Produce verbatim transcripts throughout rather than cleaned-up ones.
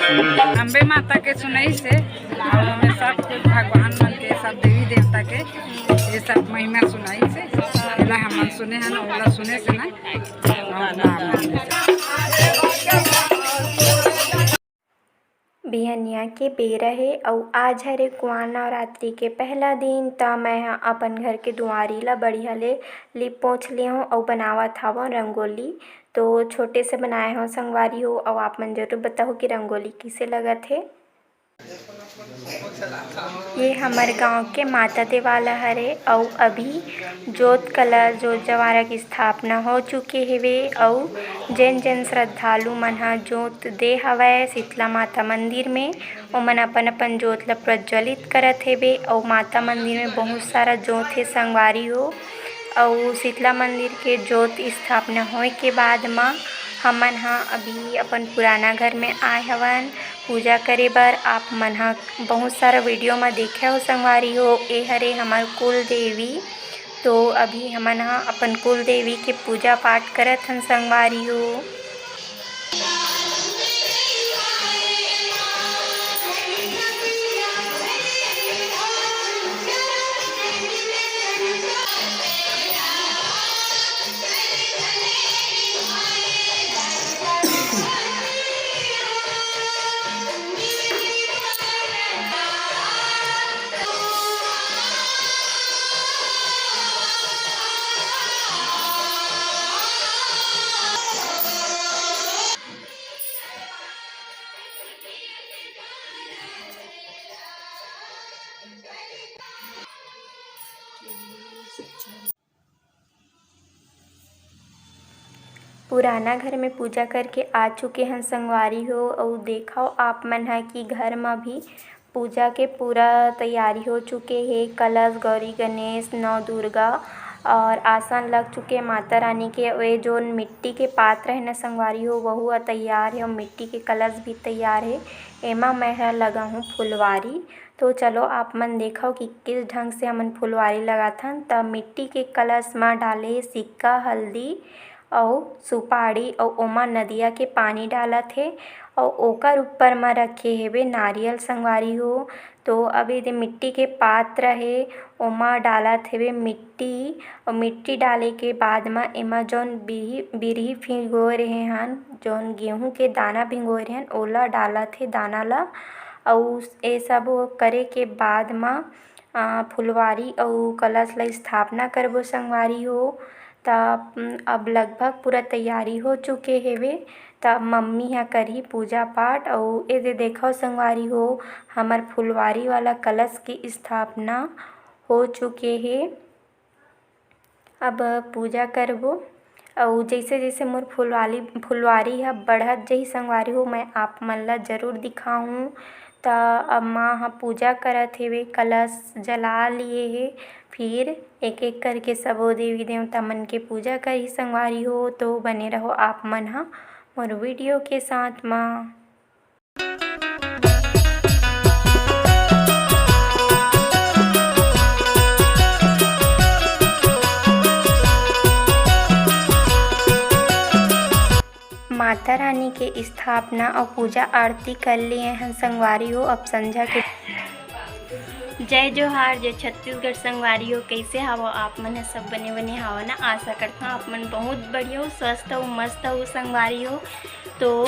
अम्बे माता के सुनाइस हे, अउ हमें सब कुछ भगवान मन के, सब देवी देवता के ये सब महिमा सुनाइस हे। एला हमन सुने हन, ओला सुने से ना, अउ ना माने से। बिहनिया के बेरा हे अउ आज हरे कुआं नवरात्रि के पहला दिन, त मैं ह अपन घर के दुआरी ला बढ़िया ले लीप पोंछ ले हंव अउ बनावत हवंव रंगोली। तो छोटे से बनाए हंव संगवारी हो, अउ आप मन जरूर बताहू कि रंगोली किसे लगत हे। ये हमर गांव के माता देवाला हरे, अउ अभी जोत कलश, जोत जवारा की स्थापना हो चुके हेवे, अउ जेन जेन श्रद्धालु मन ह जोत दे हवय शीतला माता मंदिर में, ओमन अपन अपन जोत ल प्रज्वलित करत हेवे, अउ माता मंदिर में बहुत सारा जोत हे संगवारी हो। अउ शीतला मंदिर के जोत स्थापना होए के बाद म हमन ह अभी अपन पुराना घर में आए हवन पूजा करे बर। आप मन ह बहुत सारा वीडियो म देखे हो संगवारी हो, ए हरे हमर कुल देवी। तो अभी हमन ह अपन कुल देवी के पूजा पाठ करत हन संगवारी हो। पुराना घर में पूजा करके आ चुके हन संगवारी हो, अउ देखव आप मन ह कि घर म भी पूजा के पूरा तैयारी हो चुके हे। कलश, गौरी, गणेश, नौ दुर्गा और आसन लग चुके माता रानी के। अउ ये जोन मिट्टी के पात्र हे न संगवारी हो, वहू ह तैयार हे अउ मिट्टी के कलश भी तैयार हे। एमा मैं ह लगाहूँ फुलवारी। तो चलो आप मन देखव कि किस ढंग से हमन फुलवारी लगाथन। त मिट्टी के कलश म डाले सिक्का, हल्दी अउ सुपारी अउ ओमा नदिया के पानी डालत हे अउ ओकर ऊपर म रखे हेवे नारियल संगवारी हो। तो अब ये दे मिट्टी के पात्र हे, ओमा डालत हेवे मिट्टी अउ मिट्टी डाले के बाद म एमा जौन बिही-, बिरही भिगोए रहे हन, जौन गेहूं के दाना भिगोए रहे हन, ओला डालत हे दाना ला। अउ ए सब करे के बाद म, अ, फुलवारी अउ कलश ला स्थापना करबो संगवारी हो। त, उम, अब लगभग पूरा तैयारी हो चुके हेवे। त मम्मी ह करही पूजा पाठ। अउ ए दे देखव संगवारी हो, हमर फुलवारी वाला कलश की स्थापना हो चुके हे। अब पूजा करबो, अउ जइसे जइसे मोर फुलवाली, फुलवारी ह बढ़त जही संगवारी हो, मैं आप मन ला जरूर दिखाहूँ। त अब माँ ह पूजा करत हेवे, कलश जला लिए हे, फिर एक एक करके सबो देवी देवता मन के पूजा करही संगवारी हो। तो बने रहो आप मन ह मोर वीडियो के साथ म। माता रानी के स्थापना अउ पूजा आरती कर लिए हन संगवारी हो। अब संझा के जय जोहार, जय छत्तीसगढ़ संगवारी हो। कइसे हावव आप मन ह? सब बने बने हावव ना? आशा करथंव आप मन बहुत बढ़िया हो, स्वस्थ हो, मस्त हो संगवारी हो। तो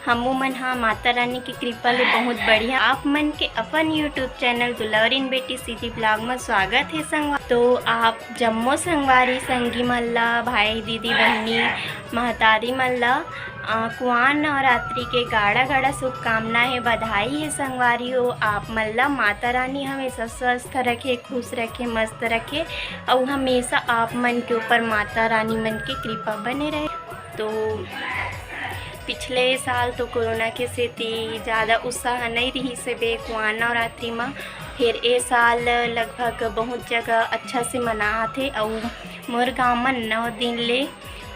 हमू मन ह माता रानी के कृपा ले बहुत बढ़िया। आप मन के अपन YouTube चैनल दुलौरिन बेटी सीधी ब्लॉग म स्वागत हे संगवारी। तो आप जम्मो संगवारी संगी मन ला, भाई दीदी बहिनी महतारी मन ला, अ, कुआर नवरात्रि के गाड़ा गाड़ा शुभकामना हे, बधाई हे संगवारी हो। आप मन ला माता रानी हमेशा स्वस्थ रखे, खुश रखे, मस्त रखे, अउ हमेशा आप मन के ऊपर माता रानी मन के कृपा बने रहे। तो पिछले साल तो कोरोना के सेती ज़्यादा उत्साह नइ रिहिस हे बे कुआर नवरात्रि म, फेर ए साल लगभग बहुत जगह अच्छा से मनात हे। अउ मोर गांव म नौ दिन ले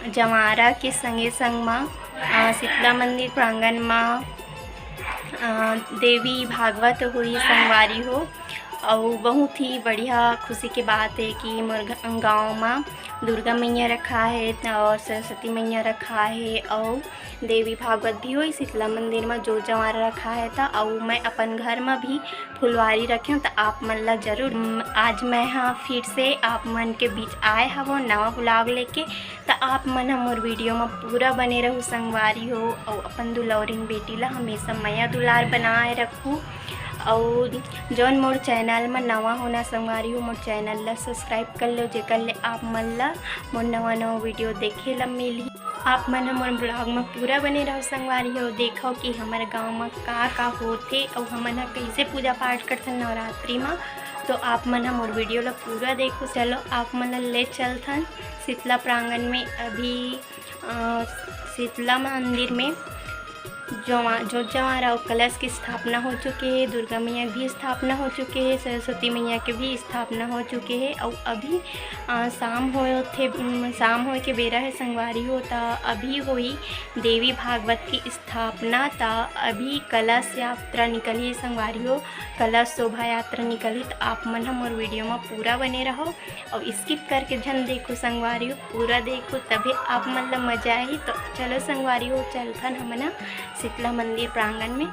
जंवारा के संगे संग म, अ, शीतला मंदिर प्रांगण म, अ, देवी भागवत होई संगवारी हो। अउ बहुत ही बढ़िया खुशी के बात हे कि मोर घ-, गाँव म दुर्गा मैया रखा हे अउ सरस्वती मैया रखा हे अउ देवी भागवत भी होई शीतला मंदिर म जोत जवारा रखा हे त, अउ मैं अपन घर म भी फुलवारी रखे हव त आप मन ला जरूर, उम, आज मैं ह फिर से आप मन के बीच आए हवो नवा vlog लेके। त आप मन ह मोर video म पूरा बने रहू संगवारी हो, अउ अपन दुलौरिन बेटी ला हमेशा मया दुलार बनाए रखू। अउ जौन मोर channel म नवा हो ना संगवारी हो, मोर channel ला subscribe कर लो, जेकर ले आप मन ला मोर नवा नवा video देखे ला मिलही। आप मन ह मोर vlog म पूरा बने रहू संगवारी हो, देखव कि हमर गाँव म का का होथे अउ हमन ह कइसे पूजा पाठ करथन नवरात्रि म। तो आप मन ह मोर video ला पूरा देखो। चलो आप मन ला ले चलथन शीतला प्रांगण में। अभी अ, शीतला मंदिर में जवा-, जोत जवारा अउ कलश की स्थापना हो चुके हे, दुर्गा मैया भी स्थापना हो चुके हे, सरस्वती मैया के भी स्थापना हो चुके हे। अउ अभी अ, शाम होए थे, उम, शाम होए के बेरा हे संगवारी हो, त अभी होई देवी भागवत की स्थापना, त अभी कलश यात्रा निकलही संगवारी हो, कलश शोभा यात्रा निकलही। त आप मन ह मोर video म पूरा बने रहो। अउ skip करके झन देखो संगवारी हो, पूरा देखो तभे आप मन ला मजा आही। तो चलो संगवारी हो, चलथन हमन ह शीतला मंदिर प्रांगण में।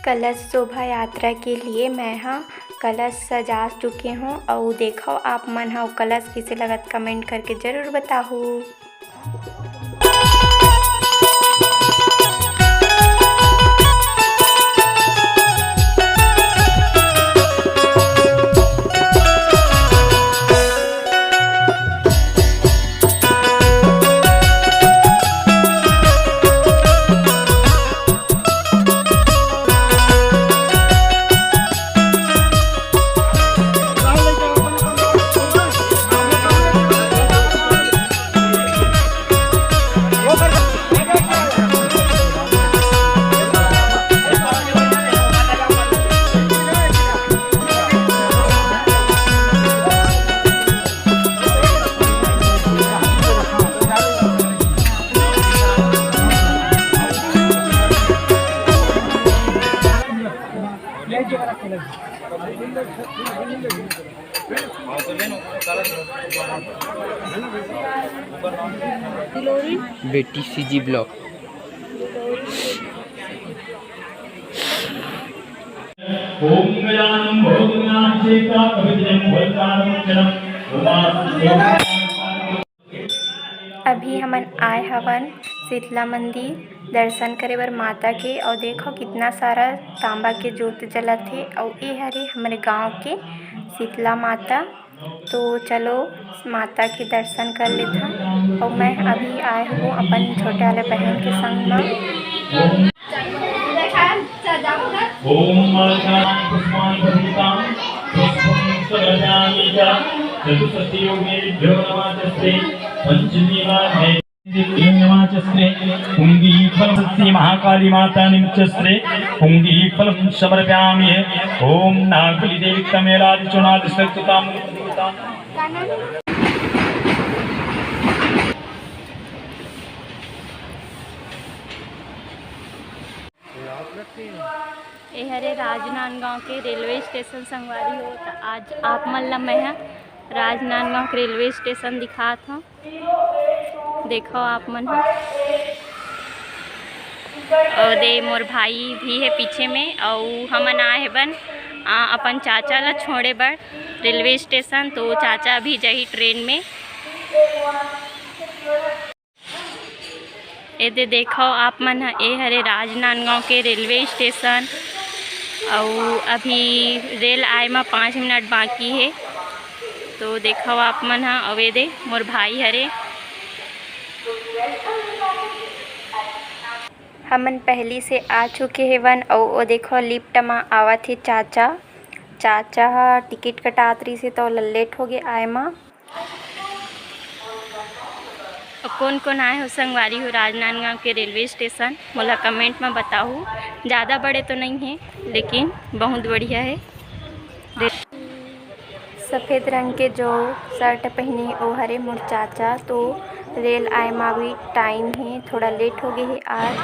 कलश शोभा यात्रा के लिए मैं ह कलश सजा चुके हूँ। अउ देखो आप मन ह कलश किसे लगत, comment करके जरूर बताहू। बेटी सीजी ब्लॉक। ओम गजानन भोजनाभिषेका कवचम भोजनाभिषेकम उमा। अभी हमन आए हवन शीतला मंदिर दर्शन करे बर माता के, अउ देखो कितना सारा तांबा के जोत जलत हे, अउ ए हरे हमरे गांव के शीतला माता। तो चलो माता के दर्शन कर लेथन, अउ मैं अभी आए हूँ अपन छोटे वाले बहन के संग में। ओम माता पुष्पाणि प्रपूतां पुष्पं समर्पयामि च। चतुष्षष्टि योगिनीभ्यो नमः च श्री पंचमी माते नमः च श्री पुंगी फल श्री महाकाली माता नमः च श्री पुंगी फल समर्पयामि। ओम नागबली देवी तमेलादि चुनादि शक्तुतां। ए हरे राजनांदगांव के रेलवे स्टेशन संगवारी हो। त आज आप मन ला मैं ह राजनांदगांव के रेलवे स्टेशन दिखात हव, देखो आप मन ह। अउ दे मोर भाई भी हे पीछे में, अउ हमन आए हेबन, आ, अपन चाचा ला छोड़े बर रेलवे स्टेशन। तो चाचा भी जाही ट्रेन में। एदे देखव आप मन ह, ए हरे राजनांदगांव के रेलवे स्टेशन, अउ अभी रेल आए म पाँच मिनट बाकी हे। तो देखव आप मन ह, अउ एदे मोर भाई हरे। हमन पहली से आ चुके हेवन, अउ ओ देखव लिफ्ट म आवत हे चाचा। चाचा ह टिकट कटात रहिस हे, त ओला लेट होगे आए म। अउ कोन कोन आए हो संगवारी हो राजनांदगांव के रेलवे स्टेशन, मोला कमेंट म बताहू। ज़्यादा बड़े तो नहीं हे, लेकिन बहुत बढ़िया हे। सफेद रंग के जो शर्ट पहिने हे, ओ हरे मोर चाचा। तो रेल आए म भी टाइम हे, थोड़ा लेट हो गए हे आज।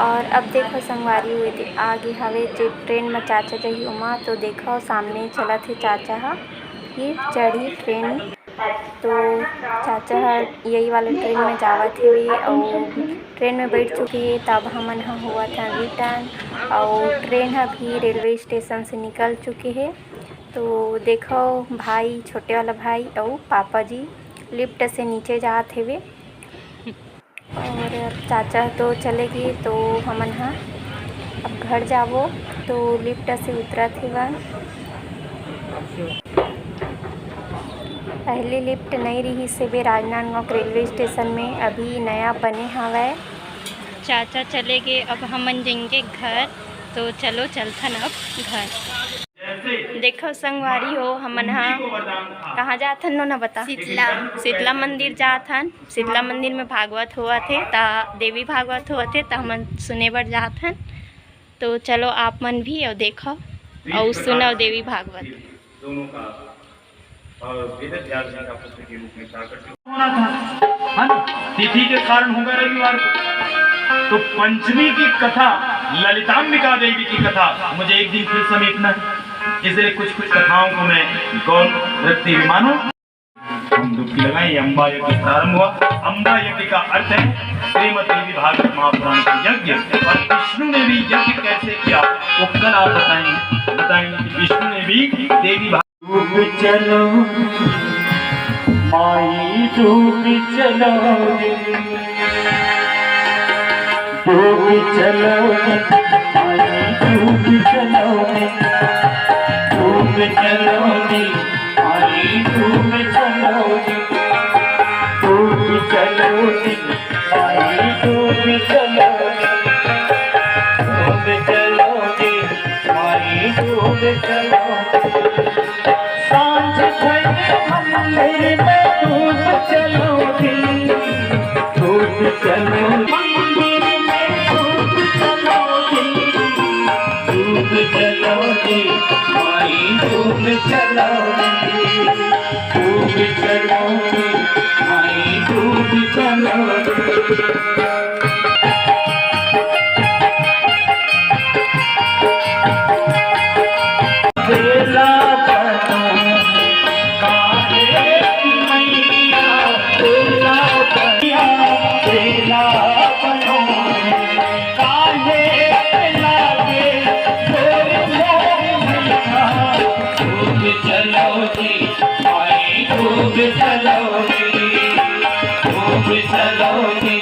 और अब देखो संगवारी हो, एदे आगे हवे जे ट्रेन म चाचा जही ओमा। तो देखो सामने चलत हे चाचा ह, ये चढ़ी ट्रेन। तो चाचा ह यही वाला ट्रेन में जावत हेवे, अउ ट्रेन में बैठ चुके हे। तब हमन ह होवत हन रिटर्न, अउ ट्रेन ह भी रेलवे स्टेशन से निकल चुके हे। तो देखो भाई, छोटे वाला भाई अउ पापा जी लिफ्ट से नीचे जात हेवे। और अब चाचा तो चले गए, तो हमन ह अब घर जाबो। तो लिफ्ट से उतरत हेवन। पहले लिफ्ट नई रिहिस हेबे राजनांदगांव के रेलवे स्टेशन में, अभी नया बने हवय। चाचा चले गए, अब हमन जाएंगे घर। तो चलो चलथन अब घर। देखो संगवारी हो, हमन ह कहाँ जात हन, नोना बता। शीतला। शीतला मंदिर जात हन। शीतला मंदिर में भागवत होवत हे, त देवी भागवत होवत हे, त हमन सुने बर जात हन। तो चलो आप मन भी अउ देखो अउ सुनो देवी भागवत। दोनों का और वेद व्यास जी का पुत्र के रूप में प्राकट होना था, है ना? तिथि के कारण होगा रविवार को। तो पंचमी की कथा, ललितांबिका देवी की कथा, मुझे एक दिन फिर समेटना है, इसलिए कुछ कुछ कथाओं को मैं गौण रखते हुए मानो। हम डुबकी लगाएं। ये अम्बा यज्ञ प्रारंभ हुआ। अम्बा यज्ञ का अर्थ है श्रीमद् देवी भागवत महापुराण का यज्ञ। और विष्णु ने भी यज्ञ कैसे किया, वो कल आप बताएंगे, बताएंगे कि विष्णु ने भी देवी भागवत डूब चलो माई, डूब चलो रे, डूब चलो रे माई, डूब चलो रे, डूब चलो रे माई, डूब चलो रे, डूब चलो रे माई, डूब चलो रे, डूब चलो रे माई, डूब चलो रे। सांझ भई मंदिर में धूप जलाओगी, धूप जलाओगी, मंदिर में धूप जलाओगी, धूप जलाओगी, माई धूप जलाओगी, धूप जलाओगी, माई धूप जलाओगी। बेला बनो काहे मैया, बेला बनो, बेला बनो काहे लागे तोर मोर मैया। डूब चलो जी माई, डूब चलो जी, डूब चलो जी।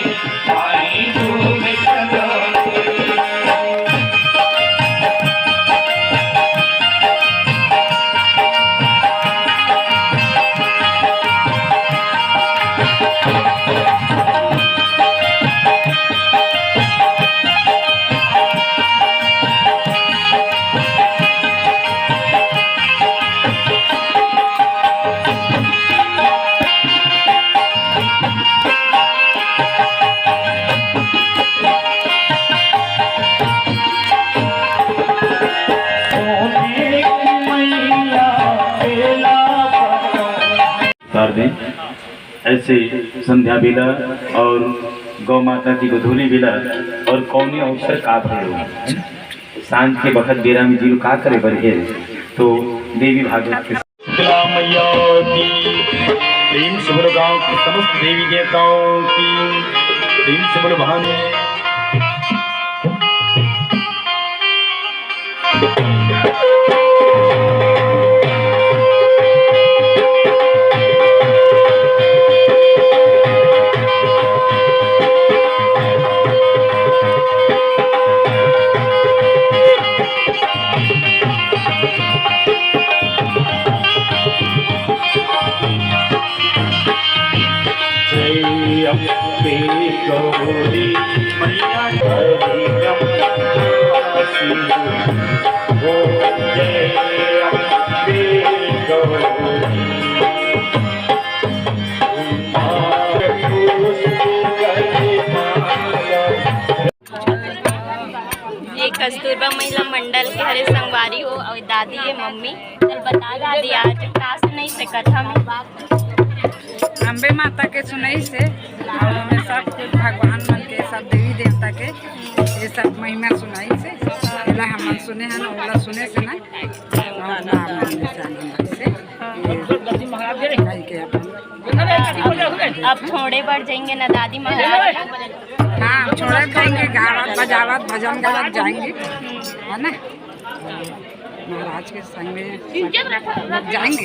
कर दें। ऐसे संध्या बेला और गौ माता की गोधूलि बेला और कौने अवसर का भय हो, सांझ के बखत बेरा में जीव का करे बर हे, तो देवी भागवत के शीतला मैया की, प्रेम से बोलो गांव के समस्त देवी देवताओं की, प्रेम से बोलो भवानी। जय अम्बे गौरी मैया, हरि अम्बा शिव, ओ जय अम्बे गौरी। ये कस्तूरबा महिला मंडल के हरे संगवारी हो और दादी है मम्मी। चल बता दादी, आज का नहीं से कथा में। अम्बे माता के सुनाइस हे, अउ हमें सब कुछ भगवान मन के, सब देवी देवता के ये सब महिमा सुनाइस हे। एला हमन सुने हन, ओला सुने से ना, अउ ना मन में से आनंद से। ये कहि के अपन अब छोड़े बर जाएंगे ना दादी महाराज। हाँ, छोड़े जाएंगे, गावत बजावत भजन गावत जाएंगे, है ना? महाराज के संग में सब लोग जाएंगे।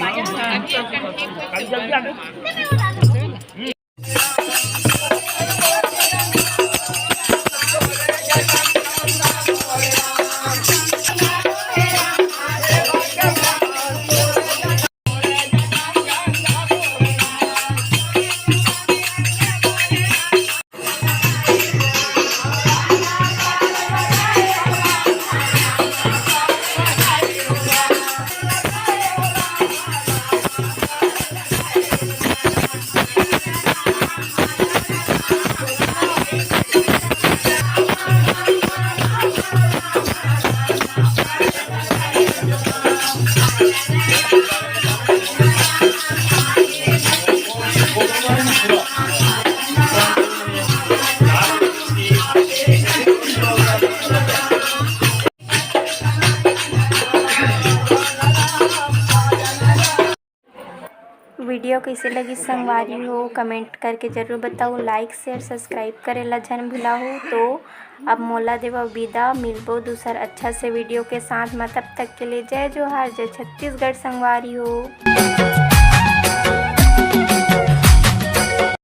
वीडियो कइसे लगिस संगवारी हो, कमेंट करके जरूर बताओ। लाइक, शेयर, सब्सक्राइब करे ला झन भुलाहू। तो अब मोला देवव बिदा, मिलबो दूसर अच्छा से वीडियो के साथ में। तब तक के लिए जय जोहार, जय छत्तीसगढ़ संगवारी हो।